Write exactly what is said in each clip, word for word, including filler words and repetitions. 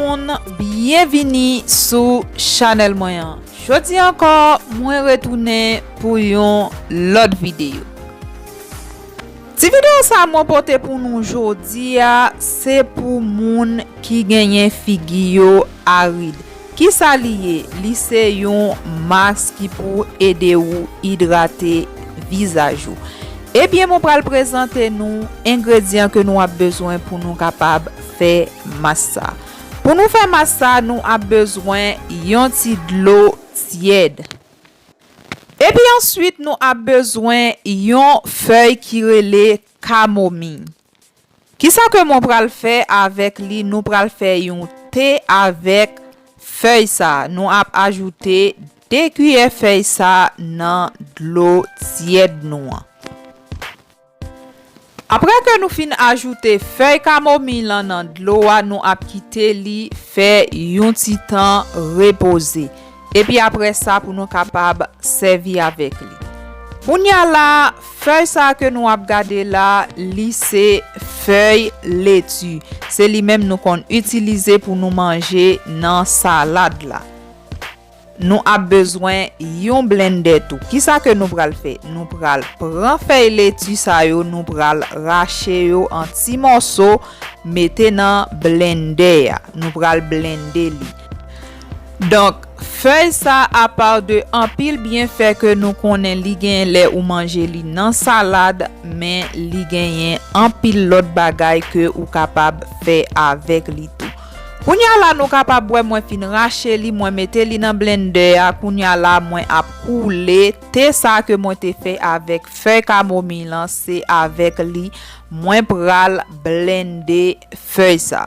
Moun, byenvini sou chanèl mwen an. Jodi ankò, mwen retounen pou yon lòt videyo. Ti videyo sa mwen pote pou nou jodi a, se pou moun ki genyen figi yo arid. Kisa li ye? Li se yon mask ki pou ede ou idrate vizaj ou. Ebyen, mwen pral prezante nou engredyan ke nou ap bezwen pou nou kapab fè mask sa. Pou nou fè mask sa, nou ap bezwen yon ti dlo tyèd. Epi answit, nou ap bezwen yon fèy ki rele kamomiy. Kisa ke mwen pral fè avèk li? Nou pral fè yon te avèk fèy sa. Nou ap ajoute de kiyè fèy sa nan dlo tyèd nou an. Apre ke nou fin ajoute fèy kamomiy lan nan dlo a, nou ap kite li fè yon ti tan repoze. Epi apre sa, pou nou kapab sèvi avèk li. Kounye a la, fèy sa ke nou ap gade la, li se fèy leti. Se li menm nou konn itilize pou nou manje nan salad la. Nou ap bezwen yon blendè tou. Kisa ke nou pral fè? Nou pral pran fèy leti sa yo, nou pral rache yo an ti mòso, mete nan blendè a. Nou pral blende li. Donk, fèy sa, apa de anpil byenfè ke nou konnen li genyen lè ou manje li nan salad, men li genyen anpil lòt bagay ke ou kapab fè avèk li tou. Kounye a la, nou kapab wè mwen fin rache li, mwen mete li nan blendè a. Kounye a la, mwen ap koule te sa ke mwen te fè avèk fèy kamomiy lan, se avèk li mwen pral blende fèy sa.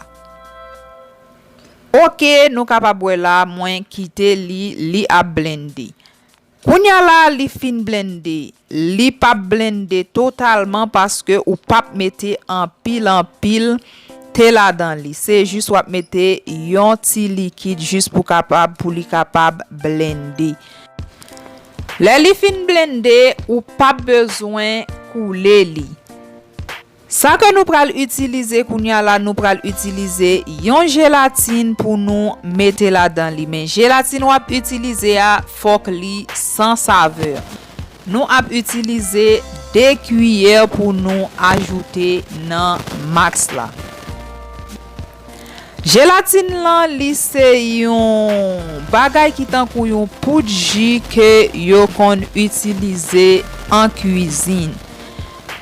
Oke, nou kapab wè la, mwen kite li, li ap blende. Kounye a la, li fin blende. Li p ap blende totalman paske ou p ap mete anpil, anpil te ladan li. Se jis w ap mete yon ti likid jis pou kapab, pou li kapab blende. Lè li fin blende, ou p ap bezwen koule li. Sa ke nou pral itilize kounye a la, nou pral itilize yon jelatin pou nou mete ladan li. Men jelatin w ap itilize a, fòk li san savè. Nou ap itilize de kiyè pou nou ajoute nan mask la. Jelatin lan, li se yon bagay ki tankou yon poud ji ke yo konn itilize an kwizin.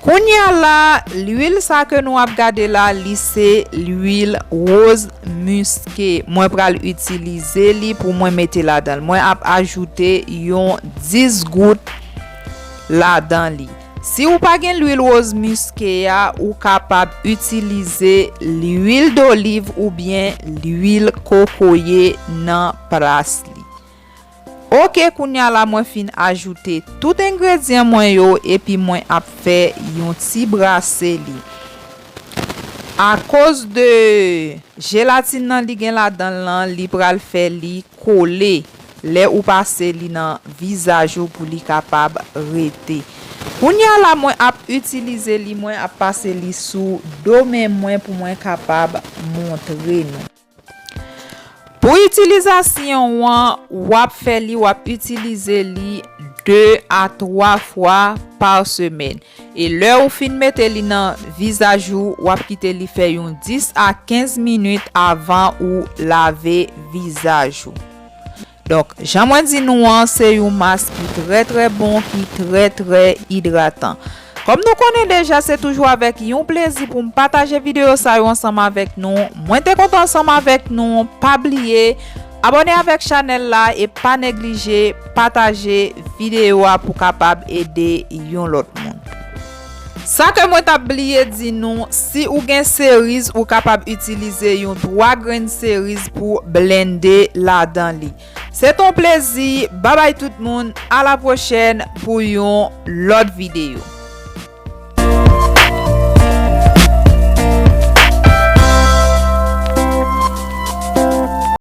Kounye a la, lwil sa ke nou ap gade la, li se lwil woz miske. Mwen pral itilize li pou mwen mete ladan l. Mwen ap ajoute yon dis gout ladan li. Si ou pa gen lwil woz miske a, ou kapab itilize lwil doliv oubyen lwil kokoye nan plas li. Oke, kounye a la, mwen fin ajoute tout engredyan mwen yo, epi mwen ap fè yon ti brase li. Akoz de jelatin nan li gen ladan l lan, li pral fè li kole lè ou pase li nan vizaj ou pou li kapab rete. Kounye a la, mwen ap itilize li, mwen ap pase li sou do men mwen pou mwen kapab montre nou. Pou itilizasyon an, w ap fè li, w ap itilize li de a twa fwa pa semèn. E lè ou fin mete li nan vizaj ou, w ap kite li fè yon dis a kenz minit avan ou lave vizaj ou. Donk, jan mwen di nou an, se yon mask ki trè, trè bon, ki trè, trè idratan. Kòm nou konnen deja, se toujou avèk yon plezi pou m pataje videyo sa yo ansanm avèk nou. Mwen te kontan ansanm avèk nou. Pa bliye abòne avèk chanèl la e pa neglije pataje videyo a pou kapab ede yon lòt moun. Sa ke mwen t ap bliye di nou, si ou gen seriz, ou kapab itilize yon twa grenn seriz pou blende ladan li. Se t on plezi. Babay tout moun. A la pwochèn pou yon lòt videyo.